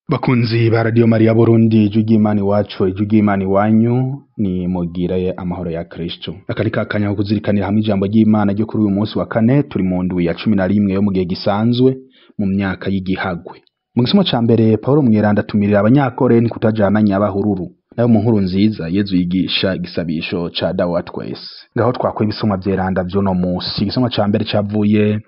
Bakunzi ba Radio Maria Burundi, ijwi ry'Imana iwacu, ijwi ry'Imana iwanyu, ni mugire amahoro ya Kristo. Akari kakanya ko kuzirikanira hamwe ijambo ry'Imana ryo kuri uyu munsi wa kane, turi mu ndwi ya 11 yo mu gihe gisanzwe mu myaka y'igihagwe. Mu gisomwa ca mbere, Paulo Mweranda atumirira abanyakorenti kutajana nyabahururu. Nayo mu nkuru nziza Yezu yigisha igisabisho ca Dawe wa twese. Ngaho twakora ibisomwa vyeranda vy'uno musi. Igisomwa ca mbere cavuye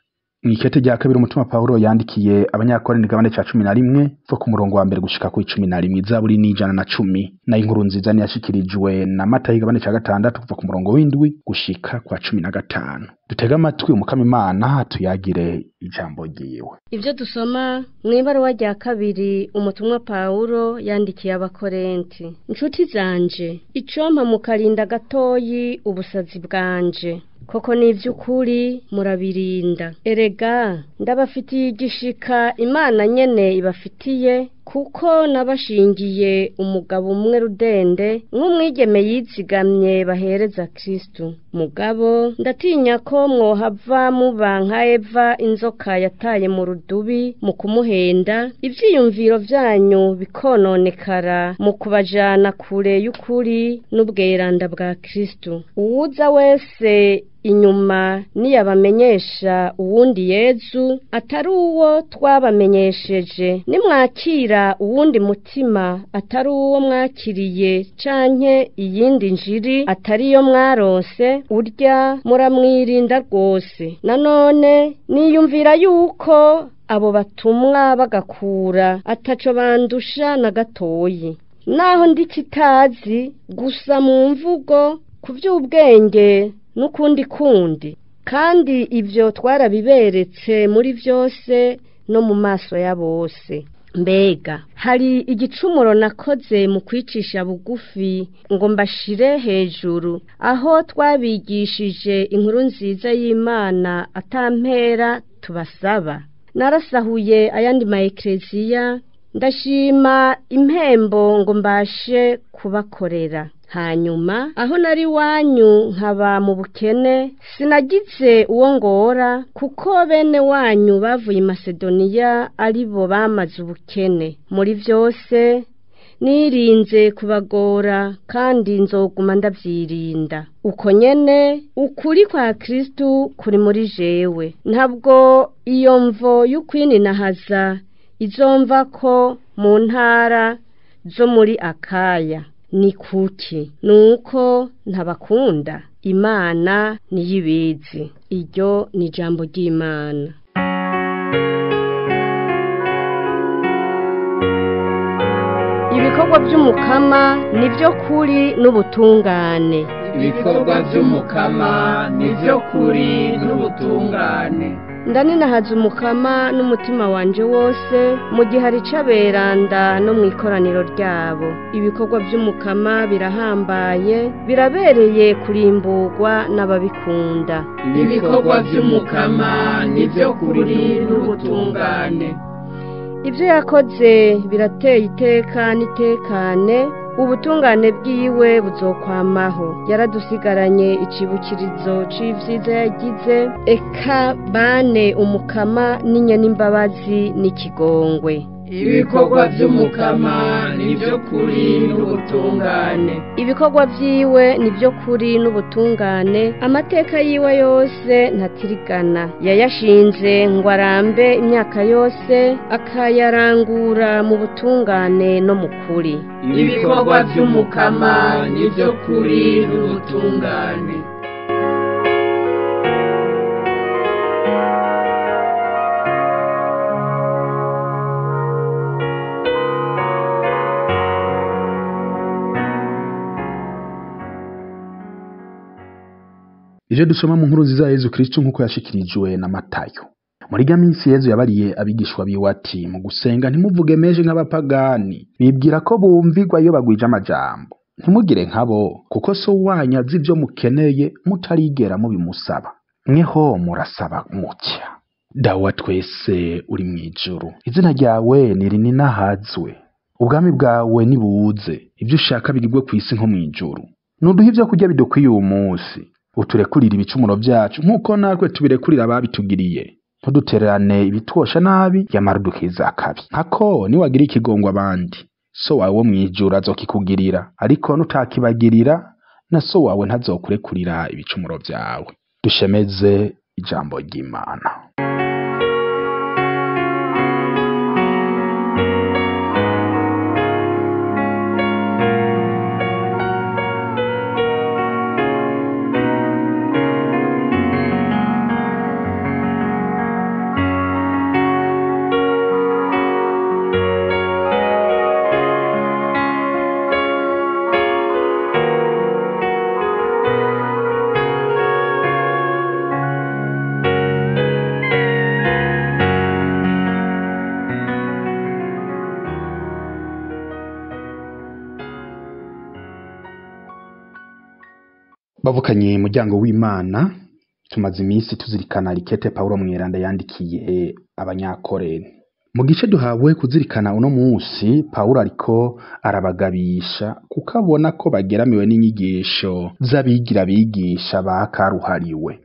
mw'ikete rya kabiri umutima Paulo yandikiye abanyakorenti igabane ca 11 kuva ku murongo wa mbere gushika ku 11, izaburi ni 110. Nayo inkuru nziza niyashikirijwe na Matayo igabane ca 6 kuva ku murongo w'indwi gushika kwa 15. Dutege amatwi Umukama Imana tuyagire ijambo ryiwe. Ivyo dusoma mw'ibaruwa rya kabiri umutumwa Paulo yandikiye abakorenti. Nshuti zanje, icompa mukarinda gatoyi ubusazi bwanje, koko n'ivy'ukuri murabirinda. Erega ndabafitiye igishika Imana nyene ibafitiye, kuko nabashingiye umugabo umwe rudende nk'umwigeme yizigamye bahereza Kristo. Mugabo ndatinya ko mwohava muba nka Eva inzoka yataye mu rudubi mu kumuhenda, ivyiyumviro vyanyu bikononekara mu kubajana kure y'ukuri n'ubweranda bwa Kristo. Uwuza wese inyuma niyabamenyesha uwundi Yezu atari uwo twabamenyesheje, nimwakira uwundi mutima atari uwo mwakiriye, canke iyindi njiri atari yo mwaronse, urya muramwirinda rwose. Nanone niyumvira yuko abo batumwa bagakura ataco bandusha na gatoyi, naho ndi kitazi gusa mu mvugo ku vy'ubwenge n'ukundi kundi, kandi ivyo twarabiberetse muri vyose no mu maso ya bose. Mbega hari igicumuro nakoze mu kwicisha bugufi ngo mbashire hejuru, aho twabigishije inkuru nziza y'Imana atampera tubasaba? Narasahuye ayandi ma ekleziya, ndashima impembo ngo mbashe kubakorera. Hanyuma aho nari wanyu nkaba mu bukene, sinagize uwo ngora, kuko bene wanyu bavuye i Masedoniya ari bo bamaze ubukene. Muri vyose nirinze kubagora, kandi nzoguma ndavyirinda. Uko nyene ukuri kwa Kristo kuri muri jewe. Ntabwo iyo mvo y'ukwinininahaza izomva ko mu ntara zo muri Akaya. Ni kuki? Nuko ntabakunda. Imana niyibizi. Iryo ni ijambo ry'Imana. Ibikorwa vy'Umukama nivyo kuri n'ubutungane. Ibikorwa vy'Umukama nivyo kuri n'ubutungane. Ndaninahaza Umukama n'umutima wanje wose, mu gihe hari caberanda no mw'ikoraniro ryabo. Ibikorwa vy'Umukama birahambaye, birabereye kurimburwa n'ababikunda. Ibikorwa vy'Umukama nivyo kuri n'ubutungane. Ivyo yakoze birateye iteka n'itekane, ubutungane bwiwe buzokwamaho. Yaradusigaranye icibukirizo c'ivyiza yagize, eka bane Umukama n'inyenimbabazi n'ikigongwe. Ibikorwa vy'Umukama nivyo kuri n'ubutungane. Ibikorwa vyiwe nivyo kuri n'ubutungane, amateka yiwe yose ntatirigana. Yayashinze ngo arambe imyaka yose, akayarangura mu butungane no mu kuri. Ibikorwa vy'Umukama nivyo kuri n'ubutungane. Ivyo dusoma mu nkuru nziza ya Yezu Kristo nkuko yashikirijwe na Matayo. Muri ga minsi Yezu yabariye abigishwa biwe ati: mu gusenga ntimuvuge menshi nk'abapagani, bibwira ko bumvigwa iyo bagwije amajambo. Ntimugire nkabo, kuko so wanyu azi ivyo mukeneye mutarigera mubimusaba. Mweho murasaba mutya: Dawe wa twese uri mw'ijuru, izina ryawe nirinahazwe, ubwami bwawe nibuze, ivyo ushaka bigirwe kw'isi nko mw'ijuru. Nuduhe ivyo kurya bidukwiye uwu munsi, uturekurire ibicumuro vyacu nk'uko natwe tubirekurira ababitugiriye, Ntudutererane ibitwosha nabi, yamara udukize akabi. Nkako niwagira ikigongo abandi, so wawe wo mw'ijuru azokikugirira, ariko nutakibagirira, na so wawe ntazokurekurira ibicumuro vyawe. Dushemeze ijambo ry'Imana. Bavukanye muryango w'Imana, tumaze iminsi tuzirikana rikete Paulo Mweranda yandikiye abanyakorene. Mu gice duhawe kuzirikana uno munsi, Paulo ariko arabagabisha kuko abona ko bageramiwe n'inyigisho z'abigira bigisha bakaruhariwe.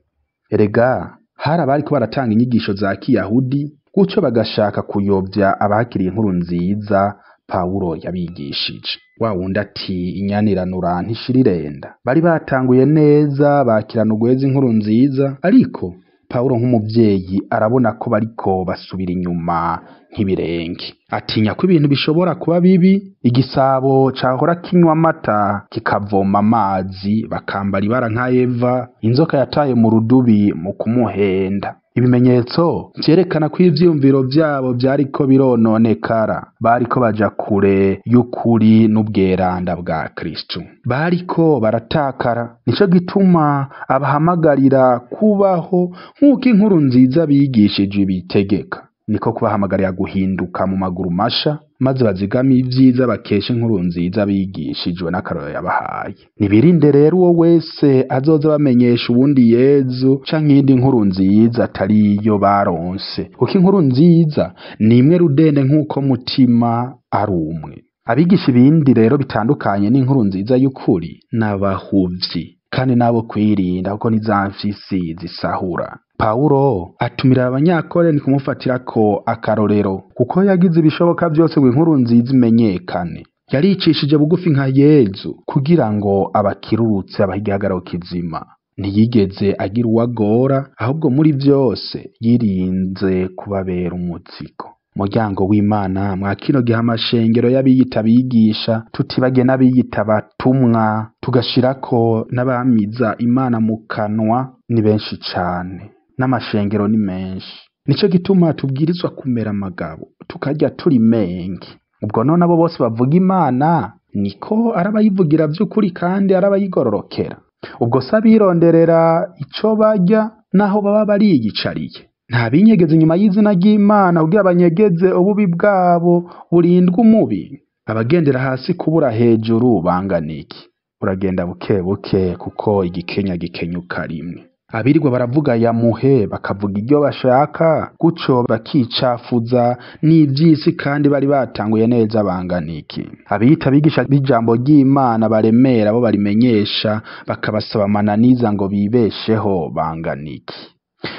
Erega hari abariko baratanga inyigisho za kiyahudi, gutyo bagashaka kuyobya abakiriye inkuru nziza Paulo yabigishije. Wa wundi ati inyaniranura ntishira. Bari batanguye neza bakirana ugweza inkuru nziza, ariko Paulo nk'umuvyeyi arabona ko bariko basubira inyuma nk'ibirenge. Atinya ko ibintu bishobora kuba bibi, igisabo cahora kinywa amata kikavoma amazi, bakambara ibara nka Eva, inzoka yataye mu rudubi mu kumuhenda. Ibimenyetso vyerekana ko ivyiyumviro vyabo vyariko birononekara, bariko baja kure y'ukuri n'ubweranda bwa Kristo, bariko baratakara. Nico gituma abahamagarira kubaho nk'uko inkuru nziza bigishijwe ibitegeka. Niko kubahamagarira guhinduka mu maguru masha, maze bazigame ivyiza bakesha inkuru nziza bigishijwe n'akarorero yabahaye. Nibirinde rero uwo wese azoza bamenyesha uwundi Yezu canke iyindi nkuru nziza atari iyo baronse, kuko inkuru nziza ni imwe rudende nk'uko mutima ari umwe. Abigisha ibindi rero bitandukanye n'inkuru nziza y'ukuri n'abahuvyi, kandi nabo kwirinda kuko ni za mfisi zisahura. Paulo atumira abanyakoreni kumufatirako akarorero, kuko yagize ibishoboka vyose ngo inkuru nziza imenyekane. Yaricishije bugufi nka Yezu kugira ngo abakirurutse abahe igihagararo kizima. Ntiyigeze agira uwagora, ahubwo muri vyose yirinze kubabera umuzigo. Muryango w'Imana, mwa kino gihe amashengero y'abiyita abigisha, tutibagiye n'abiyita abatumwa, tugashirako n'abamiza Imana mu kanwa, ni benshi cane, n'amashengero ni menshi. Nico gituma tubwirizwa kumera amagabo, tukarya turi menge. Ubwo none abo bose bavuga Imana niko arabayivugira vy'ukuri kandi arabayigororokera? Ubwo se abironderera ico barya naho baba bariyicariye? Nta binyegeza inyuma y'izina ry'Imana kugira banyegeze ububi bwabo burindwe umubi. Abagendera hasi kubura hejuru bangana iki? Uragenda buke buke kuko igikenya gikenyuka rimwe. Abirirwa baravuga yamuhe bakavuga iryo bashaka, gutyo bakicafuza n'ivy'isi kandi bari batanguye neza bangana iki? Abiyita abigisha b'ijambo ry'Imana baremera abo barimenyesha bakabasaba amananiza ngo bibesheho bangana iki?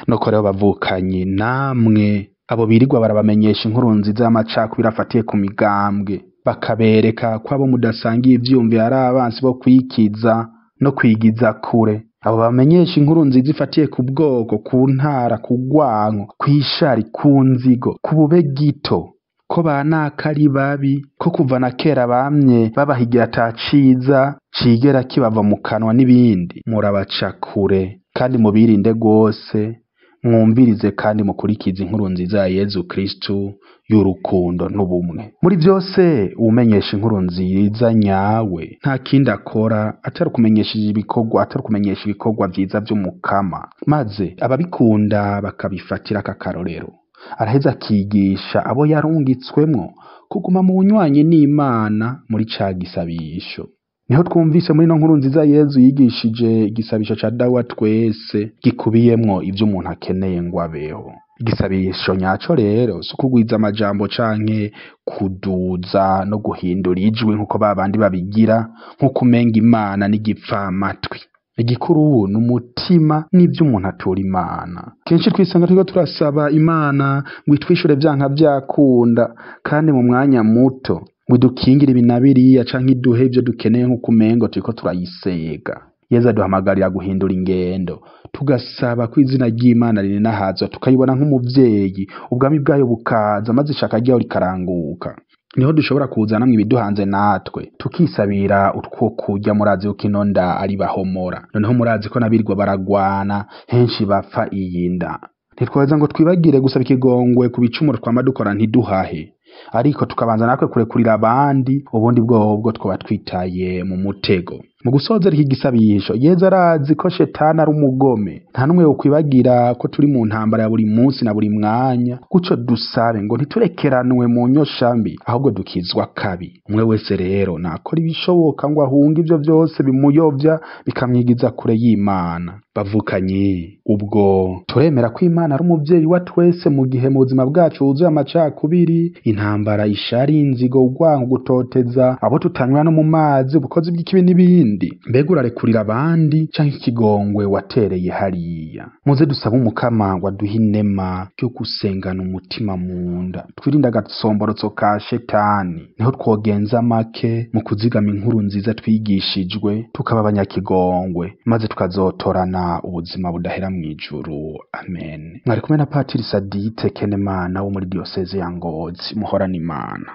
Nuko rero bavukanyi, namwe abo birirwa barabamenyesha inkuru nziza y'amacakubiri afatiye ku migambwe, bakabereka ko abo mudasangiye ivyiyumviro ari abansi bo kwikiza no kwigiza kure. Abo bamenyesha inkuru nziza ifatiye ku bwoko, ku ntara, ku rwanko, kw'ishari, ku nzigo, ku bube gito, ko ba naka ari babi, ko kuva na kera bamye babahigira ata ciza cigera kibava mu kanwa n'ibindi. Murabaca kure kandi mubirinde rwose, mwumvirize kandi mukurikize inkuru nziza ya Yezu Kristu y'urukundo n'ubumwe. Muri vyose uwumenyesha inkuru nziza nyawe nta kindi akora atari ukumenyesha ibikorwa, atari ukumenyesha ibikorwa vyiza vy'Umukama, maze ababikunda bakabifatira akakarorero. Araheza akigisha abo yarungitswemwo kuguma mu bunywanyi n'Imana muri ca gisabisho. Niho twumvise muri ino nkuru nziza Yezu yigishije igisabisho ca Dawa twese gikubiyemwo ivyo umuntu akeneye ngo abeho. Igisabisho nyaco rero si ukugwiza amajambo canke kuduza no guhindura ijwi nkuko babandi babigira, nkuko umenga Imana n'igipfamatwi. Igikuru ni umutima n'ivyo umuntu atura Imana. Kenshi twisanga turiko turasaba Imana ngo itwishure vyanka vyakunda, kandi mu mwanya muto ngo idukingire ibi na biriya canke iduhe ivyo dukeneye nk'uko umengo turiko turayisega. Yezu aduhamagarira guhindura ingendo, tugasaba ko izina ry'Imana rininahazwa, tukayibona nk'umuvyeyi, ubwami bwayo bukaza maze ishaka ryayo rikaranguka. Niho dushobora kuzanamwo ibiduhanze natwe, tukisabira utwo kurya. Murazi yuko ino nda ari bahomora. Noneho murazi ko n'abirirwa baragwana henshi bapfa iyi nda. Ntitwoheza ngo twibagire gusaba ikigongwe ku bicumuro twama dukora ntiduhahe, ariko tukabanza natwe kurekurira abandi, ubundi bwobwo twoba twitaye mu mutego. Mu gusozera iki gisabisho, Yezu arazi ko shetani ari umugome, nta n'umwe wokwibagira ko turi mu ntambara ya buri munsi na buri mwanya. Gutyo dusabe ngo ntiturekeranwe mu nyosha mbi, ahubwo dukizwa kabi. Umwe wese rero nakora ibishoboka ngo ahunge ivyo vyose bimuyovya bikamwigiza kure y'Imana. Bavukanyi, ubwo turemera ko Imana ari umuvyeyi wa twese mu gihe mu buzima bwacu huzuye amacakubiri, intambara, ishari, inzigo, urwanko, gutoteza abo tutanywa no mu mazi, ubukozi bw'ikibi n'ibindi. Mbega urarekurira abandi canke ikigongwe watereye hariya? Muze dusabe Umukama ngo aduhe inema ryo gusengana umutima mu nda, twirinde agasomborotso ka shetani. Niho twogenza make mu kuzigama inkuru nziza twigishijwe, tukaba abanyakigongwe, maze tukazotorana ubuzima budahera mw'ijuru. Amen. Mwari kumwe na Patiri Sadite Kenemana wo muri diyoseze ya Ngozi. Muhorane Imana.